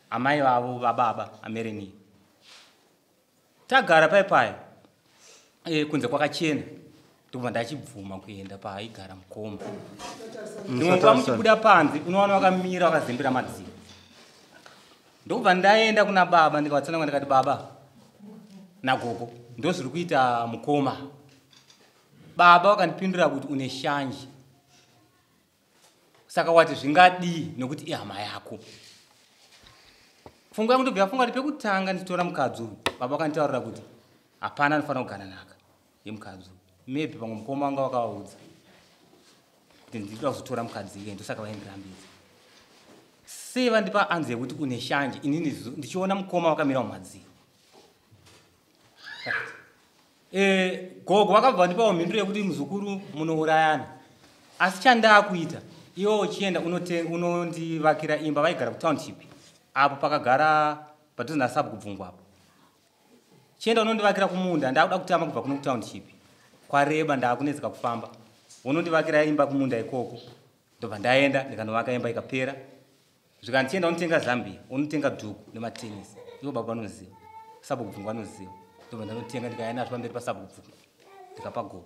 amai vavo vababa amereni. Tagara pai pai kunze kwakachena, ndokubva ndachibvuma kuenda paaigara mukoma. Ndimwe nguva muchibuda panze unowana vakamira vakazembera madziro. Ndokubva ndaenda kuna baba ndikavatsanangura, ndikati, baba nagogo, ndo zviri kuita mukoma. Baba vakandipindura kuti, une shanje, saka wati zvingadii nokuti ihama yako. Pfungwa yangu ndobva yafunga kuti pekutanga ndichitora mukadzi uyu, baba vakanditaurira kuti hapana anofanira kugara nhaka yemukadzi uyu. Maybe pamwe mukoma wanga wakavaudza kuti ndinoda kuzotora mukadzi iye, ndosaka vaindirambidza. Sei vandipa anzi yekuti une shanje, inini ndichiona mukoma wakamira mumadziro? Gogo vakabva vandipawo mhinduro yekuti, muzukuru, munourayana, asi chandaakuita, iwe uchienda unondivakira imba. Vaigara kutownship apo pakagara padhuze nasabhuku Bvungu apo. Chienda unondivakira kumunda, ndakuda kutama kubva kuno kutownship, kwareba, ndaakunetseka kufamba. Unondivakira imba kumunda ikoko. Ndobva ndaenda ndikanovaka imba, ikapera. Zvikanzi, chienda unotenga zambia, unotenga dhuku nematenisi. Ivo baba vanoziva, sabhuku Bvungu vanoziva. Ndobva ndanotenga, ndikauya nazvo pamberi pasabhuku Bvungu, ndikapa gogo.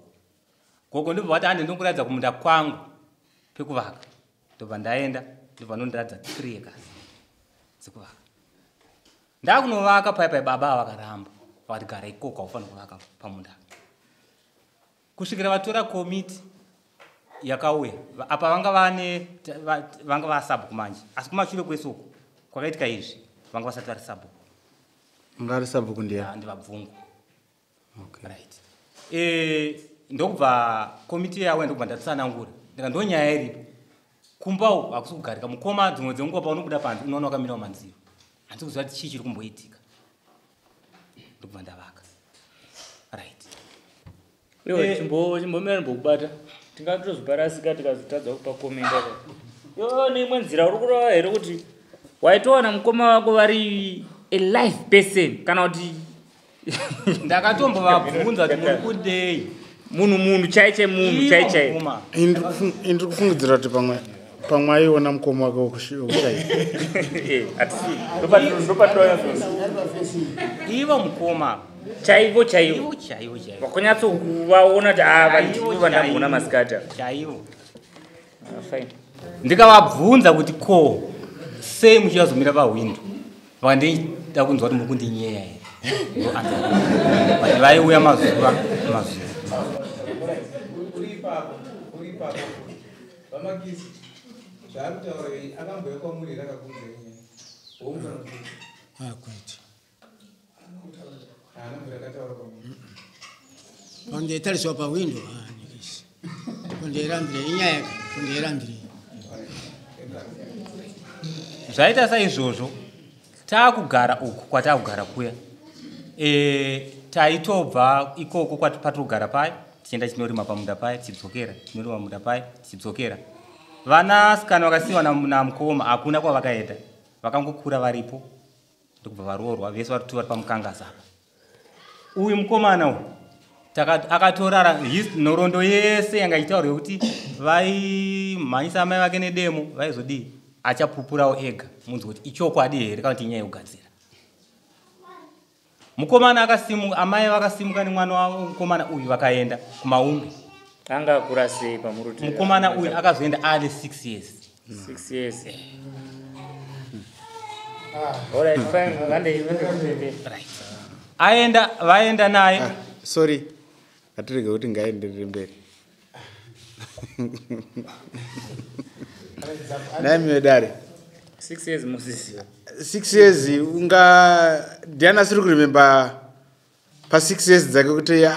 Gogo ndobva vati, hande ndinokuratidza kumunda kwangu pekuvaka. Ndobva ndaenda, ndobva nondiratidza 3 acres dzekuvaka. Ndakunovaka pai pai, baba ava vakaramba, vakati, gara ikoko, haufaniri kuvaka pamunda, kusvikira vatora komiti yakauya apa. Vanga vane vanga vasabhuku manje, asi kumashure kwese uku kwakaitika izvi vanga vasati vari sabhuku. Anga ari sabhuku ndiya? Ah, ndivabvungu. Right, ndokubva komiti yauya, ndokubva ndatsanangura, ndika ndo nyaya iripo kumba uku, hakusi kugarika. Mukoma dzimwe dzenguva paunobuda panze unoona wakamira mumanziro, handisi kuziva kuti chii chiri kumboitika. Ndokubva ndavaka. Right. Iwe, chimbomira ndimbokubata, tingatozoparasika tikazotadza kupa comment apa. Iwe, neimwe nzira uri kureva here kuti waitowana mukoma wako vari a live person, kana kuti? Ndakatombovabvunza kuti muri kudei. Munhu chai chai, munhu chai chai. Mukoma. Ini ndiri kufungidzira kuti pamwe Pamwe aiona mukoma wake wekushaika. Ivo mukoma chaivo chaivo chaivo chaivo vakunyatsokuvaona kuti ava ndivo vandamboona masikati ava. Chaivo. Fine. Ndikavabvunza kuti ko sei muchizomira pahwindo, vakandida kunzwa kuti muri kundinyeya here. But vaiuya mazuva mazuva. Uri ipapo, uri ipapo. VaMakisi, zvaari kutaura iyi akambouya kwamuri here akakuudzai nyaya? Hongu kana kuti? Ah, kwete. Haana mbura akataura kwamuri. Pandaitariswa pahwindo, ah, nikisi. Kundirambire inyaya, kundirambire. Zvaita saizvozvo, taakugara uku kwataakugara kuya, taitobva ikoko patogara paya tichienda tichinorima pamunda paya, tichidzokera tichinorima pamunda paya, tichidzokera. Vanasikana vakasiyiwa namukoma hakuna kwavakaenda, vakangokura varipo ndokubva varoorwa vese vari vari pamukangasa apa. Uyu mukomana uyu akatorara nhoroondo yese yanga ichitaurwa yekuti vaimhanyisa amai vake nedemo, vaizodii, achapupurawo ega munzwe kuti ichokwadi here kana kuti inyaya yekugadzira. Mukomana akasimuka, amai vakasimuka nemwana wavo mukomana uyu vakaenda kumaumbi. Anga akura sei pamuruti? Mukomana uyu akazoenda ane 6 years. 6 years. All right, fine. Vande, vande, vande. Right. Aenda, vaenda naye. Sorry. Atirege kuti ngaenderere mberi. Naye medare. 6 years musisi. 6 years unga ndiani asiri kuremember pa 6 years dzake kuti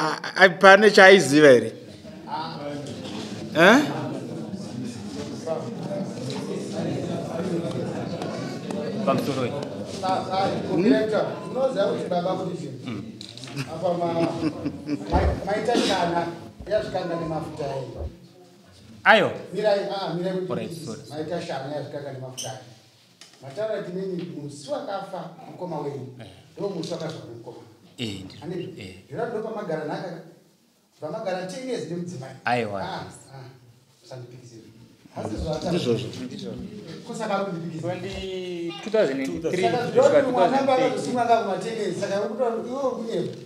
pane chaaiziva here? Eh? Pamusoro iyi. Unoziva kuti baba kuti zvinhu apa maita chana yazvikanga nemafuta ayo. Ayo. Mirai, mirai kuti Alright, sorry. maita shana yazvikanga nemafuta ayo. Mataura kuti nini musi wakafa mukoma wenyu ndo musi wakazvarwa nemukoma. Ndizvo. Handizvo? Ndinoda ndo pamagara nhaka. Pamagara 10 years nemudzimai. Aiwa. Usandipikisire. Asi zvataura. Ndizvozvo. Kusaka ari kundipikisira. 2003 Saka kusvika ndinoti mwana 2013. akazosimwa nga kuma 10 years, saka uri kutaura kuti iwe uri kunyepa.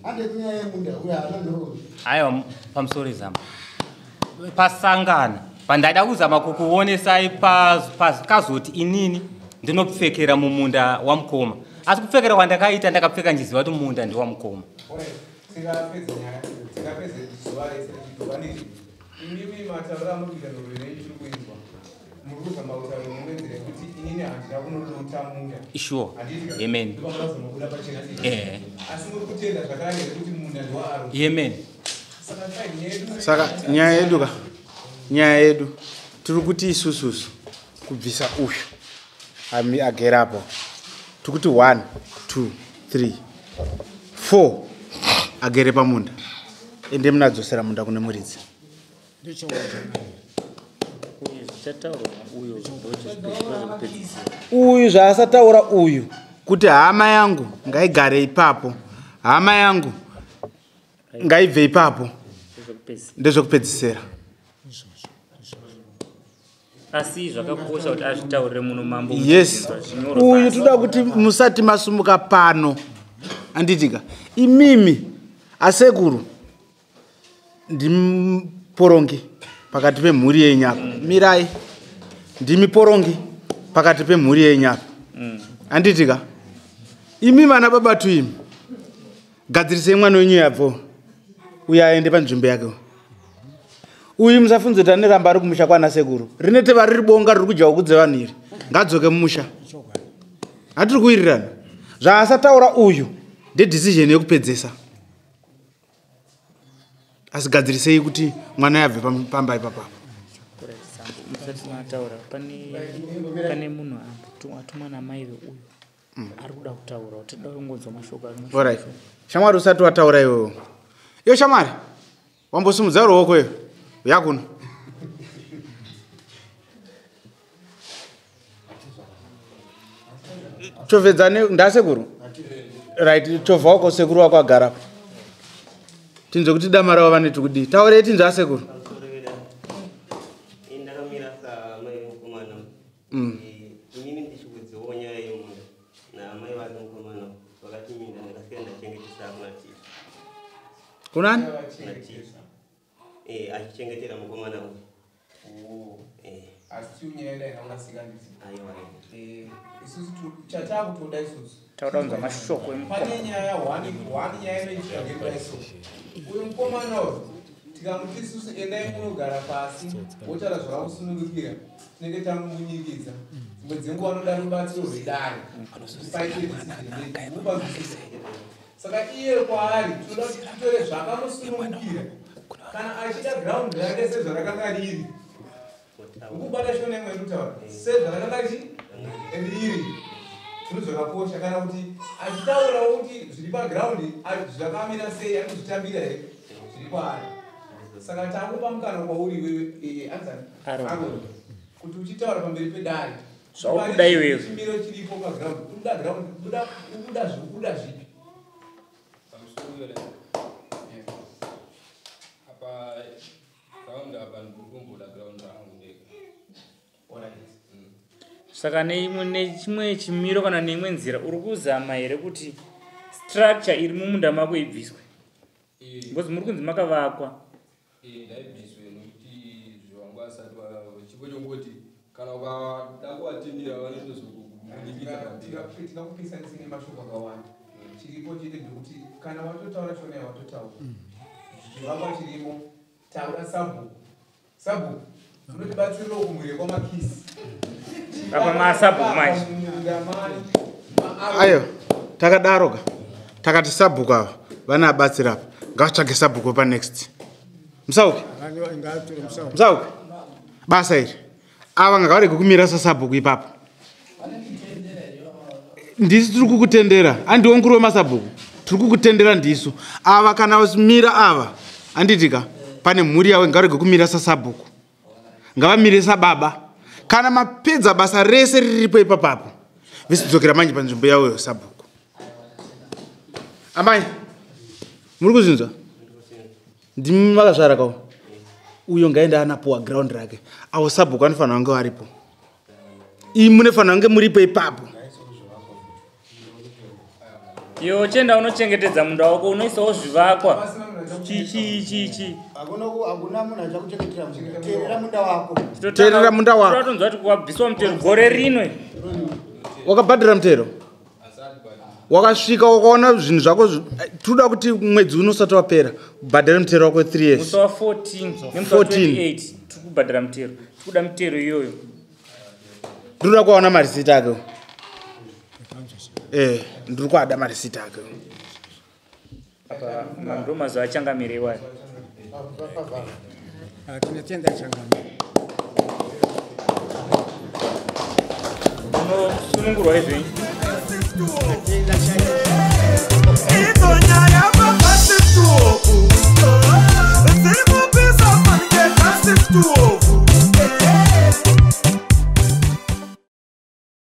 Hande kunyaya yemunda, uyo haana nhoroondo. Aiwa, pamusoro izama. Pasangana. Pandaida kuzama kukuonesai kazoti inini ndinopfekera mumunda wamukoma. Asi kupfekera kwandakaita ndakapfeka ndichiziva kuti munda ndewamukoma. Alright, tingapedza nyaya, tingapedza zuva rese tichidhubaniri. Imimi mataura amuri kuita nhoroondo yenyu tiri kuinzwa. Muri kuzama kutaura neimwe nzira yekuti inini handina kunolota munda. Sure. Handiti ka? Amen. Ndopamunozonobuda pachena. Asi muri kutenda zvakare here kuti munda ndewaAron? Amen. Saka fine, nyaya yedu Saka nyaya yedu ka, nyaya yedu tiri kuti isususu kubvisa uyu agere apo, tiri kuti 1 2 3 4 agere pamunda, ende munadzosera munda kune muridzi. Uyu zvaasataura uyu kuti hama yangu ngaigare ipapo, hama yangu ngaibve ipapo, ndezvekupedzisera. Asi zvakakosha kuti azvitaurire muno mambo. Yes. Zvinyoro Uyu pasi. toda kuti musati masumuka pano. Anditika imimi asekuru ndimiporongi pakati pemhuri yenyu apa. Mirai. Ndimiporongi pakati pemhuri yenyu apa. Anditika imi vana baba tu imi gadzirisei mwana wenyu yabvo uye aende panzvimbo yake. Uyu musafunze kuti anoramba ari kumusha kwana sekuru. Rine teva riri bonga riri kudya huku dzevanhu iri. Ngadzoke mumusha. Hatiri kuwirirana. Zvaasataura uyu ndedecision yekupedzesa. Asi gadzirisei kuti mwana yabve pamba ipapa. Musati mataura pane munhu atumwa namai veuyu. Ari kuda kutaura, tinoda kungonzwa mashoko ari mashoko. Alright. Shamwari usati wataura iwewe. Iyo shamwari, wambosimudza ruoko iyo. Uya kuno. Chovedzane ndasekuru. Right, chovha wako sekuru wako agara apo. Tinzwe kuti dama ravo vaneti kudii. Taurei tinzwe asekuru. Ndakamira Amai vemukomana. Inini ndichikudziwawo nyaya yemunda naamai vake mukomana vakati minda ndakasiyana ndachengetesa kuna Tito. Kunani? Kuna Tito. Achichengetera mukomana uyu. Asi tiunyaya yedu haina kurasika nditi. Aiwa. Isusu chatakutoda isusu. Tauda kunzwa mashoko emukoma. Pane nyaya one one nyaya inoitika ngekudai so. Uyu mukomana uyu tikamuti isusu endai munogara pasi wotaura zvakakusunungukira tinenge tamubunyikidza. Dzimwe dzenguva anoda rubatsiro rwedare. Paite decision making. Upanzwisisa. Saka iye kwaari tinoda kuti titore zvakamusunungukira. Kana achida ground rake sezvarakanga riri. Ukubata shona imwe yekutaura sezvarakanga riri zvinhu zvakakosha kana kuti achitaurawo kuti zviri pagraundi zvakamira sei ari kuzvitambira here zviri kwaari. Saka takupa mukana kwauri iwewe anzani Aaron kuti uchitaura pamberi pedare Zvaukuda iwewe. Chimiro chiripo pagraundi unoda ground unoda unoda zvipi Pamusoro apa ground apa ndirikumboda ground rangu ndega. Saka nechimwe chimiro kana neimwe nzira uri kuzama here kuti structure iri mumunda mako ibviswe? Because muri kunzi makavakwa. Ndaibviswe nekuti zviwangu asati chipo chongoti kana ukada kuvatendera vanotozokubunyikidza pamberi. Tingakupisanisi nemashoko akawanda. Chiripo chete ndekuti kana watotaura shona yawatotaura zvivakwa chirimo taura sabhuku. Sabhuku unotibatsirirawo kumhuri kwamakisi. Apa masabhuku manje. Ayo takadaro ka takati sabhuku ava vanabatsira apa ngavatsvage sabhuku panext. Musauke. Musauke. Basa iri. Ava ngavarege kumira sasabhuku ipapo. Ndisu tiri kukutendera. Andiwo mukuru wemasabhuku. Tiri kukutendera ndisu. Ava kana mira ava anditika pane mhuri yavo ngavarege kumira sasabhuku. Ngavamire sababa. Kana mapedza basa rese riripo ipapapo vesidzokera manje panzvimbo yavo yosabhuku. Amai muri kuzvinzwa? Ndimi makazvara kawo. Uyo ngaende anapuwa ground rake. Avo sabhuku anofanira kunge varipo. Imi munofanira kunge muripo ipapo. Iwe uchienda unochengetedza munda wako unoisawo zvivakwa. Chi. Hakuna munhu achakuchengetera munda. Teerera munda wako. Teerera munda wako. Totonzwa kuti wabviswa mutero gore rino. Wakabhadhara mutero? Wakasvika wakaona zvinhu zvako toda kuti mwedzi uno usati wapera ubhadhare mutero wako 3 years. Musi wa 14 nemusi wa 28 tiri kubhadhara mutero. Tiri kuda mutero iyoyo. Ndinoda kuona marisiti ake. Ndiri kuada marisiti ake. Apa ndo mazuva achangamire iwayo. Tinotenda changamire. Unosunungurwa izvenyu. Idzo nyaya.